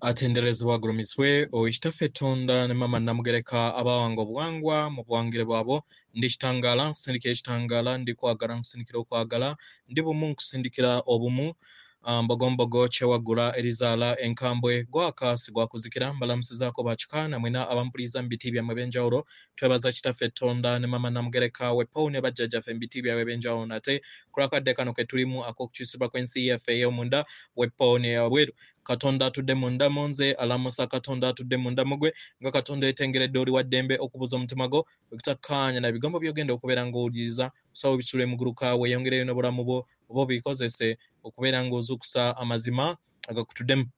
Atenderezebwa agulumizibwe oyo Kitaffe Tonda ne Maama Namugereka abawanga obuwangwa mu buwangire bwabwo. Ndi kitangaala nkusindikira ekitangaala, ndi kwagala nkusindikira okwagala, ndi bumu nkusindikira obumu. Mbogombogo kyewaggula erizaala enkambwe gwaka si gwakuzikira. Mbalamusizaako bakika namwena abampuliza mu biti byammwe ebyenjawulo. Twebaza Kitaffe Tonda ne Maama Namugereka wepowu ne bajjajjaffe mu biti byabwe ebyenjawulo nate kulwakadde kano ke tulimu ak'okukyusibwa kw'ensi yaffe ey'omunda wepowu neyawabweru. Katonda atudde munda mu nze alamusa Katonda atudde munda mu gwe nga Katonda etengeredde oli wa ddembe okubuza omutima gwo wekutakkaanya na bigambo by'ogenda okubeera ng'owuliriza osawo ebisulo emuguluka weeyongereyo n'obulamu bwo oba obikozese okubeera ng'ozuukusa amazima agakutuddemu.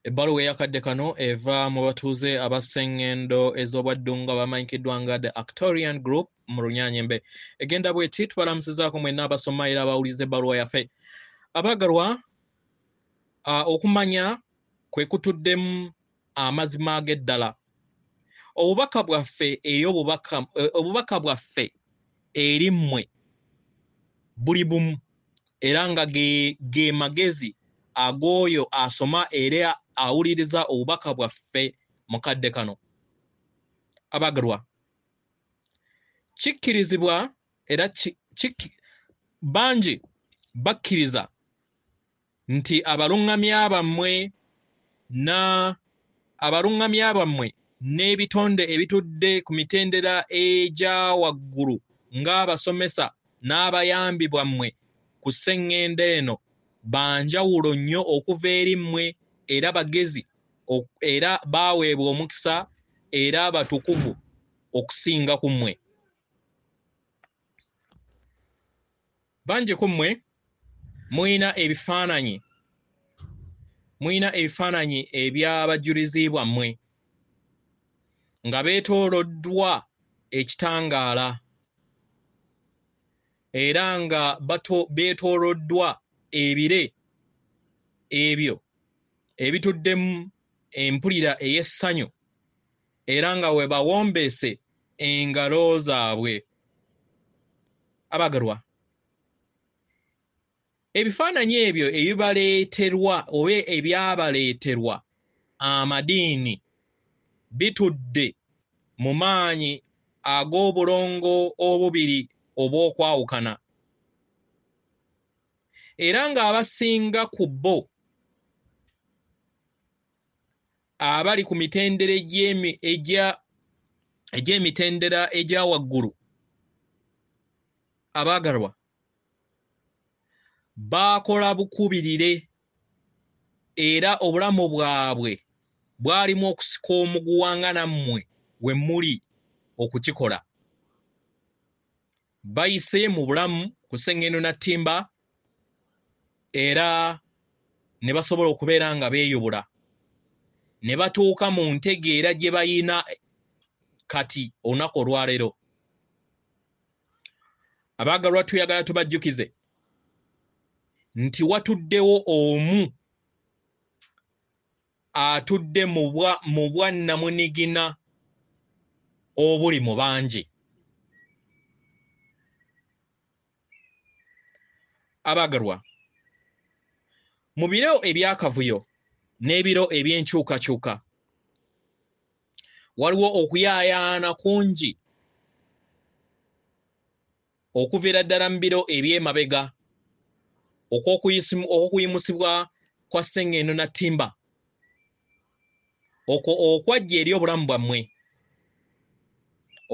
Ebbaluwa eyakadde kano eva mu batuuze abasengendo ez'obwaddungu abamanyikiddwa nga The Actorian Group mu Runyanyembe. Egenda bw'eti, tubalamusizaako mwenna abasoma era abawuliriza ebbaluwa yaffe. Abaagalwa, okumanya kwe kutuddemu amazima ag'eddala. Obubaka bwaffe eri obubaka bwaffe eri mmwe buli bumu era nga ge magezi ag'oyo asoma era awuliriza obubaka bwaffe mu kadde kano. Abaagalwa, kikkirizibwa era bangi bakkiriza nti abaluŋŋamya bammwe na abaluŋŋamya bammwe n'ebitonde ebitudde ku mitendera egya waggulu ng'abasomesa n'abayambi bwammwe ku sseŋŋendo eno banjawulo nnyo okuva eri mmwe era bagezi era baaweebwa omukisa era batukuvu okusinga ku mmwe. Bangi ku mmwe mulina ebifaananyi eby'abajulizi bwammwe nga beetooloddwa ekitangaala era nga beetooloddwa ebire ebyo ebituddemu empulira ey'essanyu era nga we bawombeese engalo zaabwe. Abaagalwa, ebifaananyi ebyo ebibaleeterwa oba ebyabaleeterwa amadiini bitudde mu maanyi ag'obulongo obubiri obw'okwawukana era ng'abasinga ku bo abali ku mitendera egy'emitendera egya waggulu abaagalwa baakola bukubirire era obulamu bwabwe bwalimu okusika omuguwa nga nammwe we muli okukikola. Bayise mu bulamu ku sseŋŋendo na ttimba era ne basobola okubeera nga beeyubula ne batuuka mu ntegeera gye bayina kati olunaku olwaleero. Abaagalwa, tuyagala tubajjukize nti watuddewo omu atudde mu bwannamunigina obuli mu bangi. Abaagalwa, mu biro eby'akavuyo n'ebiro eby'enkyukakyuka waliwo okuyaayaana kungi okuviira ddala mu biro eby'emabega okw'okuyimusibwa kwa sseŋŋendo na ttimba okwo okwajja eri obulamu bwammwe,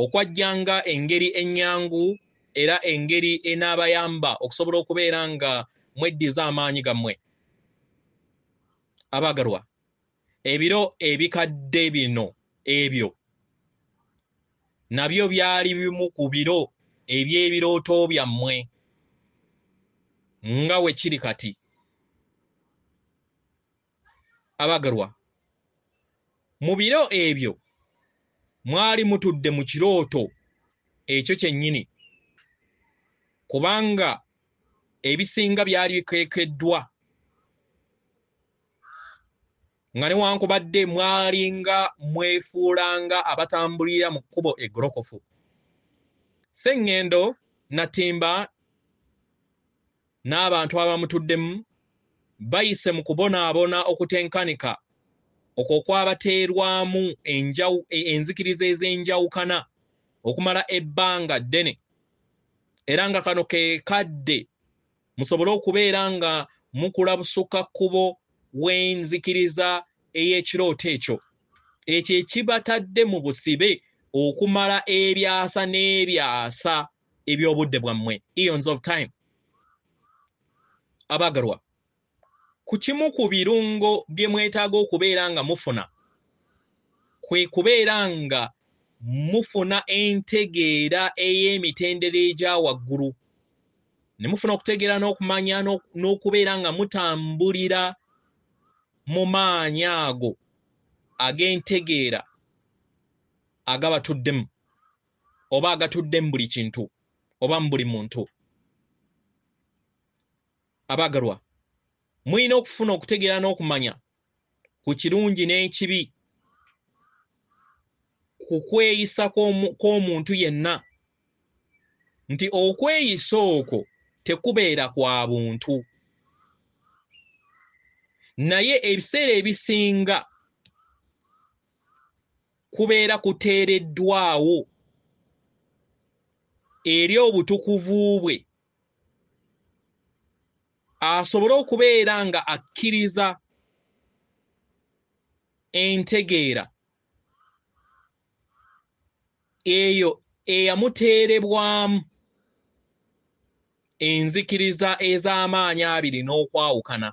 okwajjanga engeri ennyangu era engeri enaabayamba okusobola okubeera nga mweddiza amaanyi gammwe. Abaagalwa, ebiro ebikadde bino ebyo nabyo byali bimu ku biro eby'ebirooto byammwe nga we kiri kati. Abaagalwa, mu biro ebyo mwali mutudde mu kirooto ekyo kyennyini, kubanga ebisinga byali bikekeddwa nga newankubadde mwalinga mwefuulanga abatambulira mu kkubo eggolokofu. Sseŋŋendo Natimba n'abantu abamutuddemu Bayise mu kubonaabona okutenkanika okwo okwabateerwamu enzikiriza ez'enjawukana okumala ebbanga ddene, era nga kano ke kadde musobole okubeera nga mukula busukka kkubo w'enzikiriza ey'ekirooto ekyo, ekyo ekibatadde mu busibe okumala ebyasa n'ebyasa eby'obudde bwammwe, eons of time. Abaagalwa, ku kimu ku birungo bye mwetaaga okubeera nga mufuna kwe kubeera nga mufuna entegeera ey'emitendera egya waggulu, ne mufuna okutegeera n'okumanya n'okubeera nga mutambulira mu maanyi ago ag'entegeera agabatuddemu oba agatudde mu buli kintu oba mu buli muntu. Abaagalwa, mulina okufuna okutegeera n'okumanya ku kirungi n'ekibi, ku kweyisa kw'omuntu yenna, nti okweyisa okwo tekubeera kwa buntu, naye ebiseera ebisinga kubeera kuteereddwawo eri obutukuvu bwe, asobole okubeera nga akkiriza entegeera eyo eyamuteerebwamu enzikiriza ez'amaanyi abiri n'okwawukana.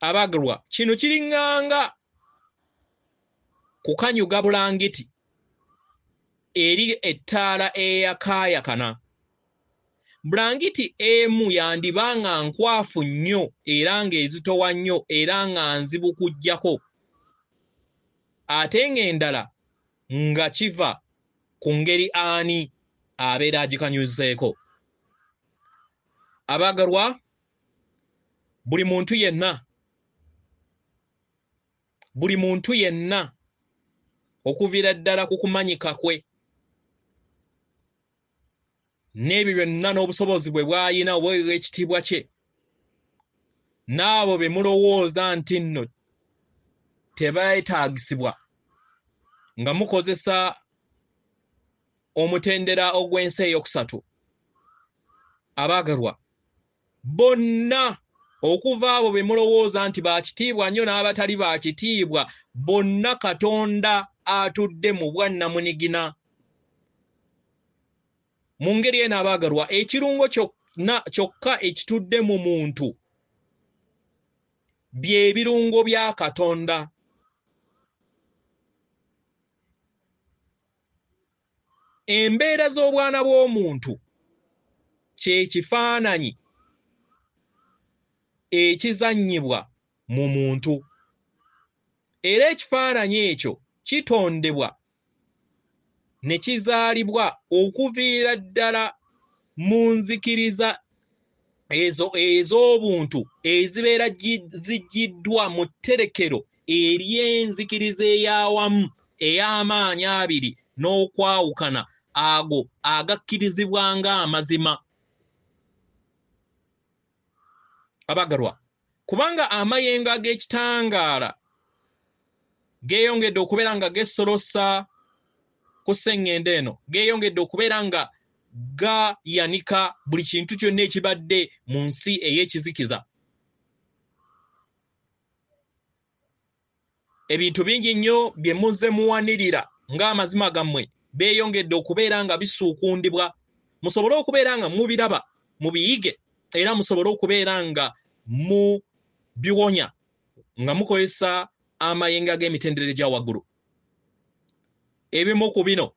Abaagalwa, kino kiriŋŋanga kukanyuga bulangiti eri ettaala eyakaayakana. Bulangiti emu yandiba nga nkwafu nnyo era ng'ezitowa nnyo era nga nzibu kuggyako, ate ng'endala nga kiva ku ngeri ani abeera agikanyuzeeko. Abaagalwa, buli muntu yenna, buli muntu yenna okuviira ddala ku kumanyika kwe n'ebyo byonna n'obusobozi bwe bw'alina oba obw'ekitiibwa kye, n'abo be mulowooza nti nno tebeetaagisibwa nga mukozesa omutendera ogw'ensi eyokusatu. Abaagalwa, bonna okuva abo be mulowooza nti baakitiibwa nnyo n'abatali baakitiibwa, bonna Katonda atudde mu bwannamunigina. Mu ngeri eno abaagalwa, ekirungo kyokka ekitudde mu muntu bye birungo bya Katonda. Embeera z'obwana bw'omuntu kye kifaananyi ekizannyibwa mu muntu, era ekifaananyi ekyo kitondebwa ne kizaalibwa okuviira ddala mu nzikiriza ezo ez'obuntu ezibeera ziggiddwa mu tterekero ery'enzikiriza ey'awamu ey'amaanyi abiri n'okwawukana ago agakkirizibwa ng'amazima. Abaagalwa, kubanga amayengo ag'ekitangaala geeyongedde okubeera nga gesolosa ku sseŋŋendo eno, geeyongedde okubeera nga gayanika buli kintu kyonna ekibadde mu nsi ey'ekizikiza. Ebintu bingi nnyo bye muzze muwanirira ng'amazima gammwe beeyongedde okubeera nga bisuukundibwa, musobole okubeera nga mubiraba, mubiyige, era musobole okubeera nga mubiwonya nga mukozesa amayengo ag'emitendera egya waggulu. Ebimu ku bino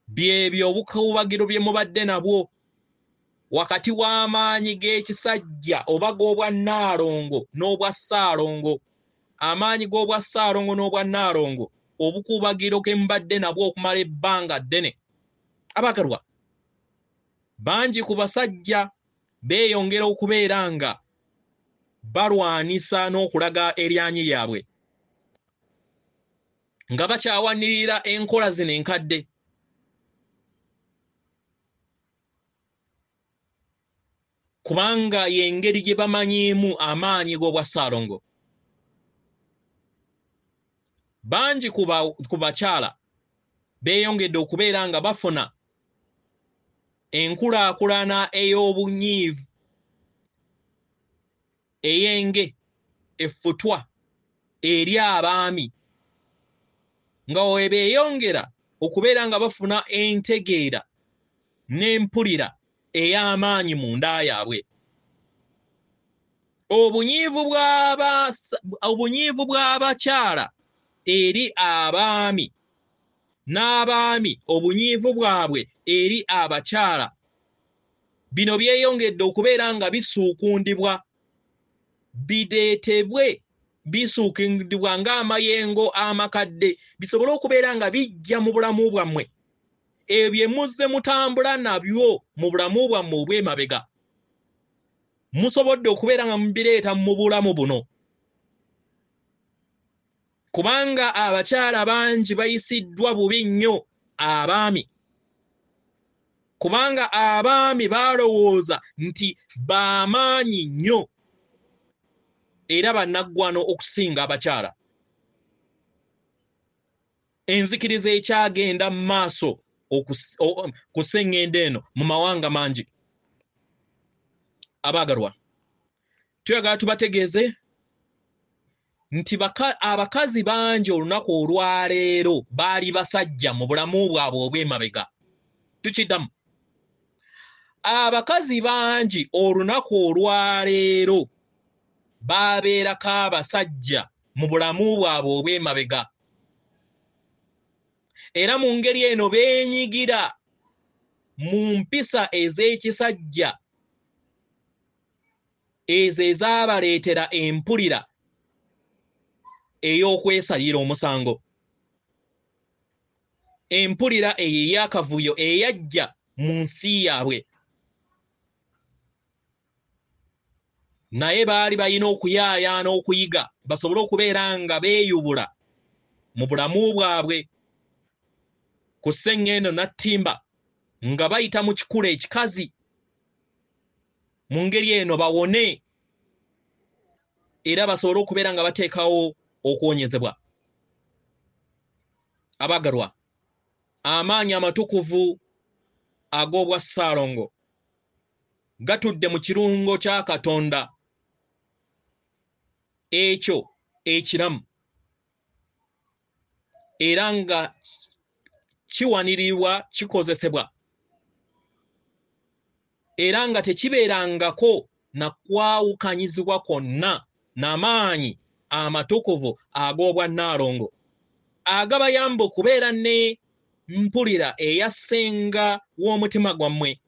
byebyo obukuubagiro bye mubadde nabwo wakati w'amaanyi g'ekisajja oba g'obwa nnaalongo n'obwa ssaalongo. Amaanyi g'obwa ssaalongo n'obwa nnaalongo, obukuubagiro ke mubadde nabwo okumala ebbanga ddene. Abaagalwa, bangi ku basajja beeyongera okubeera nga balwanisa n'okulaga eryanyi lyabwe nga bakyawanirira enkola zino enkadde. Kubanga y'engeri gye bamanyiimu amaanyi g'obwa Ssaalongo. Bangi ku bakyala beeyongedde okubeera nga bafuna enkulaakulana ey'obunyiivu ey'enge effutwa eri abaami, nga we beeyongera okubeera nga bafuna entegeera n'empulira ey'amaanyi munda yaabwe. Obunyiivu bw'abakyala eri abaami n'abaami obunyiivu bwabwe eri abakyala, bino byeyongedde okubeera nga bisuukundibwa, bireetebwe bisuukundibwa ng'amayengo amakadde, bisobole okubeera nga bijja mu bulamu bwammwe. Ebyo muzze mutambula nabyo mu bulamu bwammwe obw'emabega, musobodde okubeera nga mubireeta mu bulamu buno. Kubanga abakyala bangi bayisiddwa bubi nnyo abaami, kubanga abaami balowooza nti bamaanyi nnyo era bannaggwano okusinga abakyala. Enzikiriza ekyagenda mu maaso ku sseŋŋendo eno mu mawanga mangi. Abaagalwa, tuyagala tubategeeze nti abakazi bangi olunaku olwaleero baali basajja mu bulamu bwabwe obw'emabega. Tukiddamu, abakazi bangi olunaku olwaleero babeerako abasajja mu bulamu bwabwe obw'emabega, era mu ngeri eno beenyigira mu mpisa ez'ekisajja ezo ezaabaleetera empulira ey'okwesalira omusango, empulira eyo ey'akavuyo eyajja mu nsi yaabwe. Naye baali balina okuyaayaana okuyiga basobole okubeera nga beeyubula mu bulamu bwabwe ku sseŋŋendo nattimba nga bayita mu kikula ekikazi, mu ngeri eno bawone era basobole okubeera nga bateekawo okuwonyezebwa. Abaagalwa, amaanyi amatukuvu ag'obwa Ssaalongo gatudde mu kirungo kya Katonda ekyo ekiramu, era nga kiwanirirwa, kikozesebwa, era nga tekibeerangako na kwawukanyizibwa kwonna n'amaanyi amatukuvu ag'obwa Nnaalongo agabayamba okubeera ne mpulira eya ssenga w'omutima gwammwe,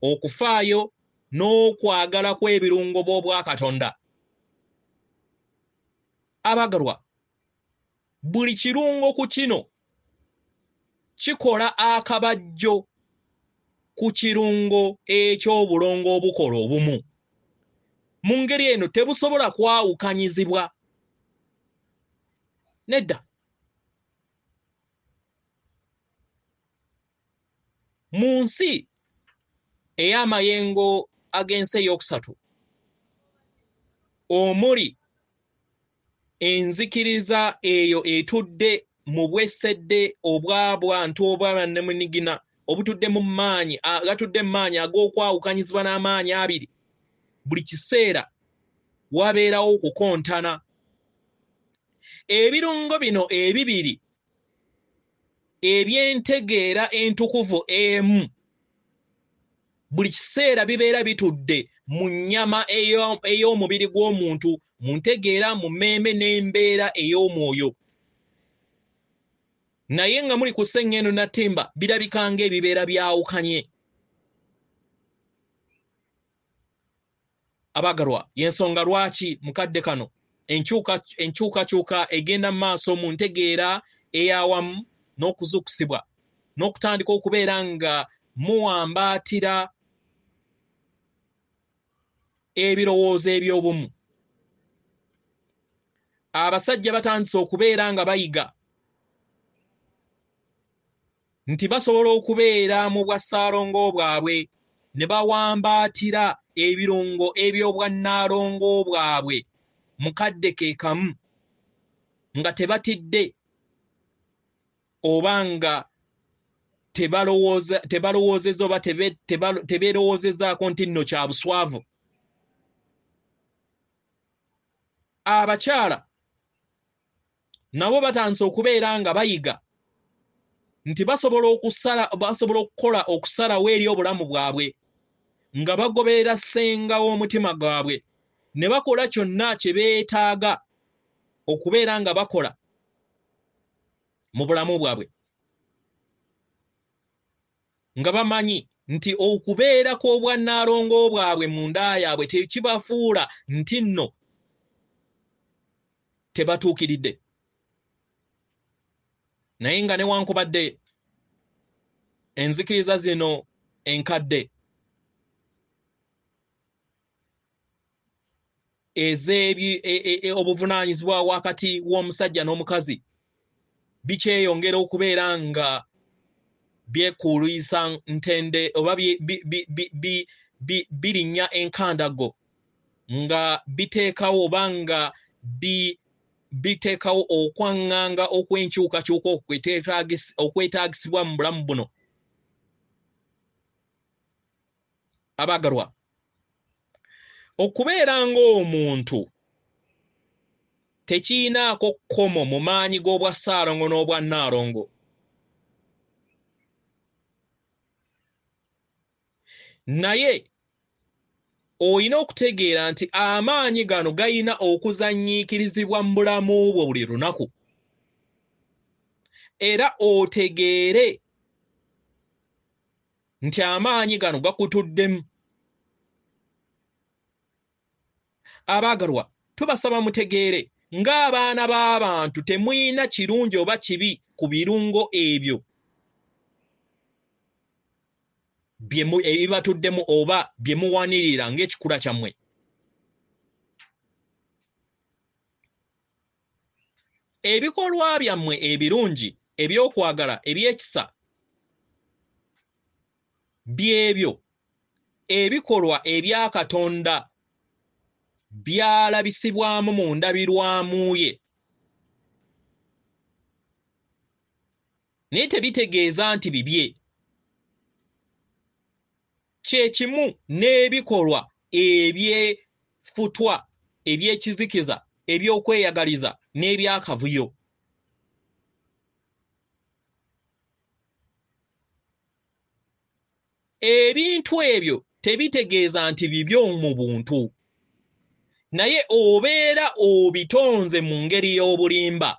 okufaayo n'okwagala kw'ebirungo bw'Obwakatonda. Abaagalwa, buli kirungo ku kino kikola akabajjo ku kirungo eky'obulongo obukola obumu. Mu ngeri eno tebusobola kwawukanyizibwa. Nedda. Mu nsi ey'amayengo ag'ensi ey'okusatu omuli enzikiriza eyo etudde mu bwesedde obw'abantu obw'abannamunigina obutudde mu maanyi agatudde mu maanyi ag'okwawukanyizibwa n'amaanyi abiri, buli kiseera wabeerawo okukontana. Ebirungo bino ebibiri eby'entegeera entukuvu emu buli kiseera bibeera bitudde mu nnyama ey'omubiri gw'omuntu, mu ntegeera, mu mmeeme n'embeera ey'omwoyo. Naye nga muli ku sseŋŋendo nattimba birabika ng'ebibeera byawukanye. Abaagalwa, y'ensonga lwaki mukadde kano enkyukakyuka egenda mu maaso mu ntegeera ey'awamu n'okuzuukusibwa n'okutandika okubeera nga muwambaatira ebirowoozo eby'obumu. Abasajja batandise okubeera nga bayiga nti basobola okubeera mu bwa Ssaalongo bwabwe ne bawambaatira ebirungo eby'obwannaalongo bwabwe mu kadde ke kamu nga tebatidde oba nga tebalowoozezza oba tebeerowoozezaako nti nno kya buswavu. Abakyala nabo batandise okubeera nga bayiga nti basobola okukola okusalawo eri obulamu bwabwe nga bagoberera ssenga w'omutima gwabwe ne bakola kyonna kye beetaaga okubeera nga bakola mu bulamu bwabwe, nga bamanyi nti okubeera kw'obwannaalongo bwabwe munda yaabwe tekibafuula nti nno tebatuukiridde. Naye nga newankubadde enzikiriza zino enkadde obuvunaanyizibwa wakati w'omusajja n'omukazi bikyeyongera okubeera nga byekuulisa ntende oba birinnya enkandago nga biteekawo oba nga biteekawo okwaŋŋanga okw'enkyukakyuka okwetaagisibwa mu bulamu buno. Abaagalwa, okubeera ng'omuntu tekiyinaako kkomo mu maanyi g'obwa ssaalongo n'obwa nnaalongo, naye olina okutegeera nti amaanyi gano gayina okuzannyiikirizibwa mu bulamu bwo buli lunaku, era otegeere nti amaanyi gano gakutuddemu. Abaagalwa, tubasaba mutegeere ng'abaana b'abantu temuyina kirungi oba kibi ku birungo ebyo ebibatuddemu oba bye muwanirira ng'ekikula kyammwe. Ebikolwa byammwe ebirungi, ebyokwagala, ebyekisa, byebyo ebikolwa ebya Katonda byalabisibwamu mu ndabirwamu ye, naye tebitegeeza nti bibye. Kye kimu n'ebikolwa ebyefutwa, ebyekizikiza, ebyokweyagaliza n'ebyakavuyo. Ebintu ebyo tebitegeeza nti bibyo mu buntu, naye obeera obitonze mu ngeri y'obulimba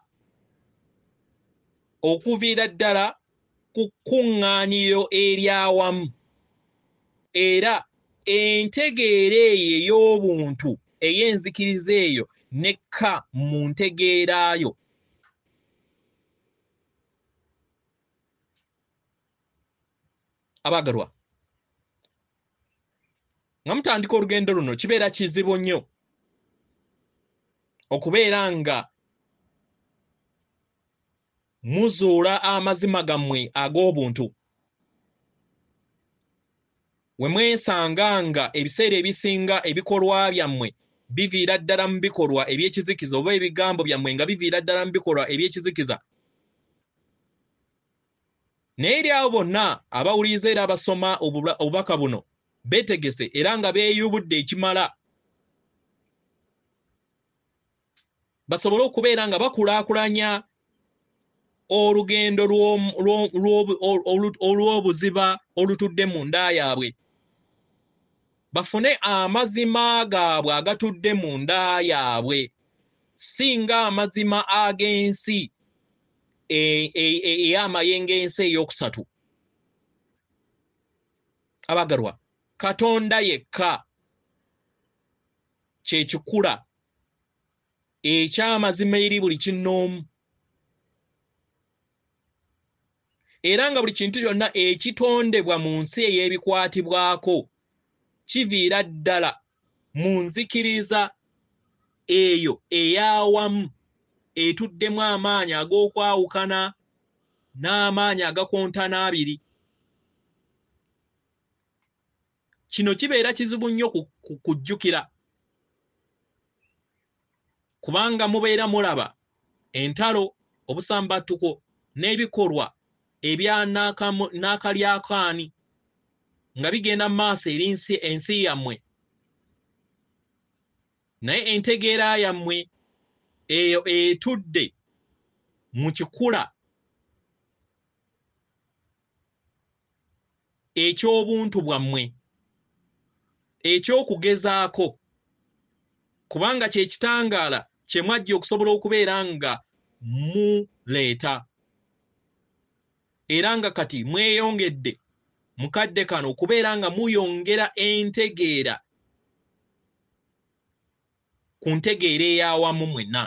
okuviira ddala ku kkuŋŋaaniro ery'awamu. Era entegeera eyo ey'obuntu ey'enzikiriza eyo nekka mu ntegeerayo. Abaagalwa, nga mutandika olugendo luno kibeera kizibu nnyo okubeera nga muzuula amazima gammwe ag'obuntu. We mwesanga nga ebiseera ebisinga ebikolwa byammwe biviira ddala mu bikolwa eby'ekizikiza oba ebigambo byammwe nga biviira ddala mu bikolwa eby'ekizikiza. Naye eri abo bonna abawuliriza era abasoma obubaka buno beetegese era nga beeyubudde ekimala basobole okubeera nga bakulaakulanya olugendo olw'obuziba olutudde mu nda yaabwe, bafune amazima gaabwe agatudde mu nda yaabwe, si ng'amazima ag'ensi ey'amayengo ensi ey'okusatu. Abaagalwa, Katonda yekka kye kikula eky'amazima eri buli kinnoomu, era nga buli kintu kyonna ekitondebwa mu nsi ey'ebikwatibwako kiviira ddala mu nzikiriza eyo ey'awamu etuddemu amaanyi ag'okwawukana n'amaanyi agakontana abiri. Kino kibeera kizibu nnyo kujjukira, kubanga mubeera mulaba entalo, obusambattuko n'ebikolwa ebya nakalyakaani nga bigenda mu maaso eri ensi yammwe, naye entegeera yammwe eyo etudde mu kikula eky'obuntu bwammwe eky'okugezaako, kubanga kye kitangaala kye mwajja okusobola okubeera nga muleeta, era nga kati mweyongedde mu kadde kano okubeera nga muyongera entegeera ku ntegeera ey'awamu mwenna.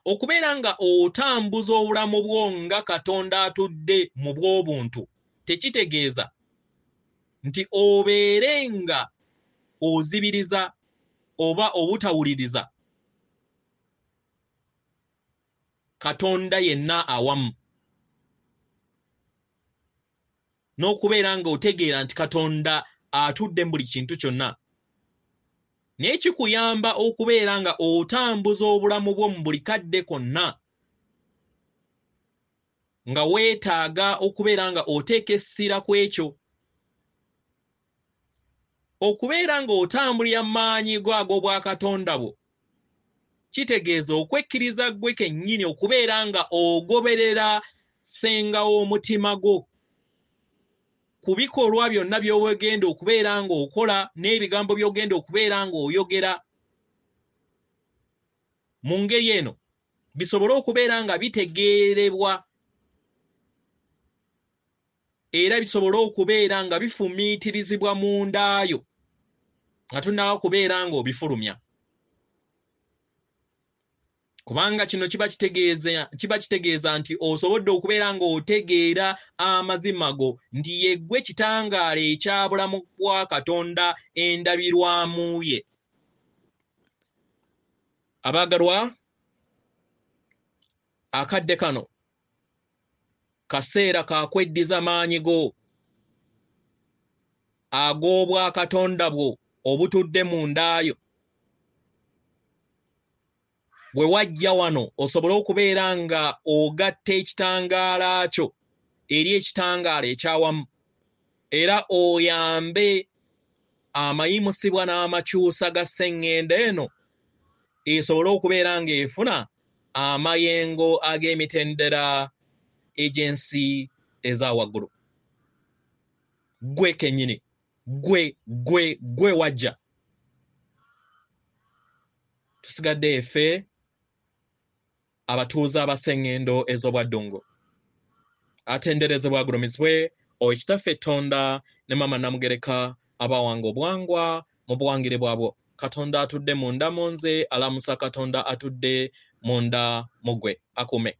Okubeera nga otambuza obulamu bwo nga Katonda atudde mu bw'obuntu tekitegeeza nti obeere nga ozibiriza oba obutawuliriza Katonda yenna awamu, n'okubeera nga otegeera nti Katonda atudde mu buli kintu kyonna. Naye kikuyamba okubeera nga otambuza obulamu bwo mu buli kadde konna nga weetaaga okubeera nga oteeka essira ku ekyo. Okubeera ng'otambulira mu maanyi go ag'obwakatonda bwo kitegeeza okwekkiriza ggwe kennyini okubeera nga ogoberera ssenga w'omutima gwo ku bikolwa byonna by'ogenda okubeera ng'okola n'ebigambo by'ogenda okubeera ng'oyogera. Mu ngeri eno bisobole okubeera nga bitegeerebwa era bisobole okubeera nga bifumiitirizibwa mundaayo nga tonnaba kubeera ng'obifulumya, kubanga kino kiba kitegeeza nti osobodde okubeera ng'otegeera amazima go nti ye ggwe kitangaala ekyabulamu bwa Katonda endabirwamu ye. Abaagalwa, akadde kano kaseera ka kweddiza maanyi go ag'obwakatonda bwo obutudde mu ndaayo. Bwe wajja wano osobole okubeera nga ogatta ekitangaala kyo eri ekitangaala ekyawamu, era oyambe amayimusibwa n'amakyusa ga sseŋŋendo eno esobole okubeera ng'efuna amayengo ag'emitendera egy'ensi eza waggulu. Ggwe kennyini, ggwe ggwe ggwe wajja. Tusigadde effe abatuuze abaseŋŋendo ez'obwaddungu. Atenderezebwa agulumizibwe oyo Kitaffe Tonda ne Maama Namugereka abawanga obuwangwa mu buwangire bwabwo. Katonda atudde munda mu nze alamusa Katonda atudde munda mu ggwe. Akuume.